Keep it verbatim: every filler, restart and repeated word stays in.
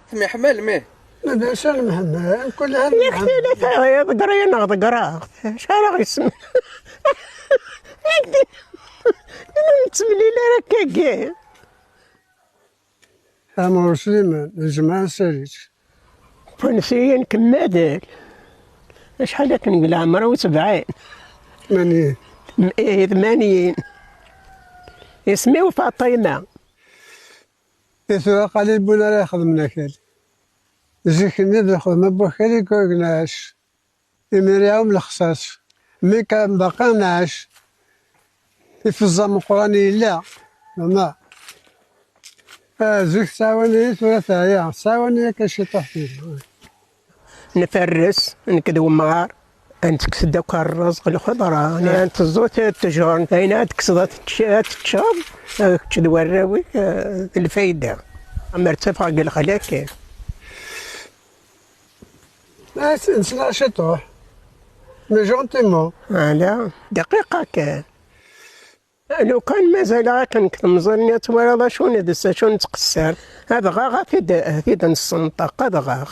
Temyeḥmalem, ih? Ma d acu ara nemḥemmal? Mkul ḥal yak nemḥemmal. Tili taɣiḍ, ḍegreɣ-t. Acu ara ɣ-isem? Yak di-, ur nettemlil ara akkagi. Ɛmer Sliman, Lǧemɛa Sariǧ. Tunsiyin kemmadel. Acḥal akken deg leɛmer-iw? Sebɛin. Tmanyin. M-, ihi tmanyin. Isem-iw Faṭima. I tura qali n win ara ixedmen akal. Zik-nni d lxedma n wakal i yurgnac. Imir iɛum lexsas. Mi kan baqa nɛac. Ifeẓẓa meqqran yella. Mama. Ah, zik tettɛawan-iyi, tura teɛya. Tettɛawan-iyi akka ciṭuḥ tura. Nferres, nekk d wemɣar, ad nekkes-d akk rrezq, lxeḍra, ad teẓẓu ttejur, ayen ad tekkseḍ ad tečč-, ad teččeḍ, eh, kečč d warraw-ik, eh, d lfayda. Amer ttafeɣ deg lexla kan. Ah, s-, nesla ciṭuḥ. Mais gentiment. Ala, dqiqa kan. Lukan mazal akken deg temẓi-nni ad twalaḍ acu n deg-s, acu nettqessar. Adɣaɣ ad t-id, ad t-id-nessenṭeq, adɣaɣ.